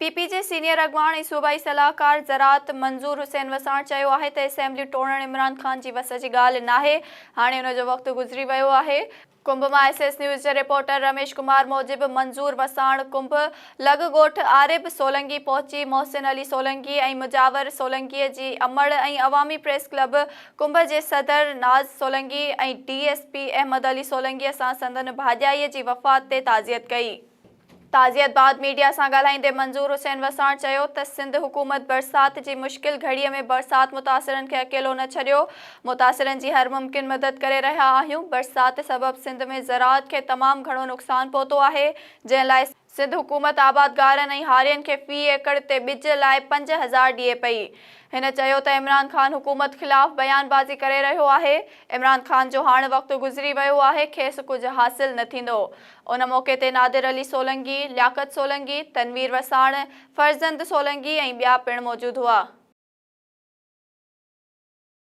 P P جي senior اڳواڻ ۽ صوبائي صلاحڪار زراعت منظور حسين وساڻ چيو آهي ته اسيمبليون ٽوڙڻ عمران خان جي وس جي ڳالهه ناهي، هاڻي ان جو وقت گذري ويو آهي. ڪنب مان ايس ايس نيوز جي رپورٽر رميش ڪمار موجب منظور وساڻ ڪنب لڳ ڳوٺ عارب سولنگي پهچي محسن علي سولنگي ۽ مجاور سولنگي جي امڙ ۽ عوامي پريس ڪلب ڪنب جي صدر Naz Solangi ۽ D S P Ahmed Ali Solangi سان سندن ڀاڄائي جي وفات تي تعزيت ڪئي. تعزيت بعد ميڊيا سان ڳالهائيندي منظور حسين وساڻ چيو ته سنڌ حڪومت برسات جي مشڪل گهڙي ۾ برسات متاثرن کي اڪيلو نه ڇڏيو، متاثرن جي هر ممڪن مدد ڪري رهيا آهيون، برسات سبب سنڌ ۾ زراعت کي تمام گهڻو نقصان پهتو آهي، جنهن لاء سنڌ حڪومت آبادگارن ۽ هارين کي في ايڪڙ تي ٻج لاء 5000 ڏئي پئي. هن چيو ته عمران خان حڪومت خلاف بيان بازي ڪري رهيو آهي، عمران خان جو هاڻ وقت گذري ويو آهي، کيس ڪجهه حاصل نه ٿيندو. ان موقعي تي نادر علي سولنگي، لياقت سولنگي، تنوير وساڻ، فرزند سولنگي ۽ ٻيا پڻ موجود هئا.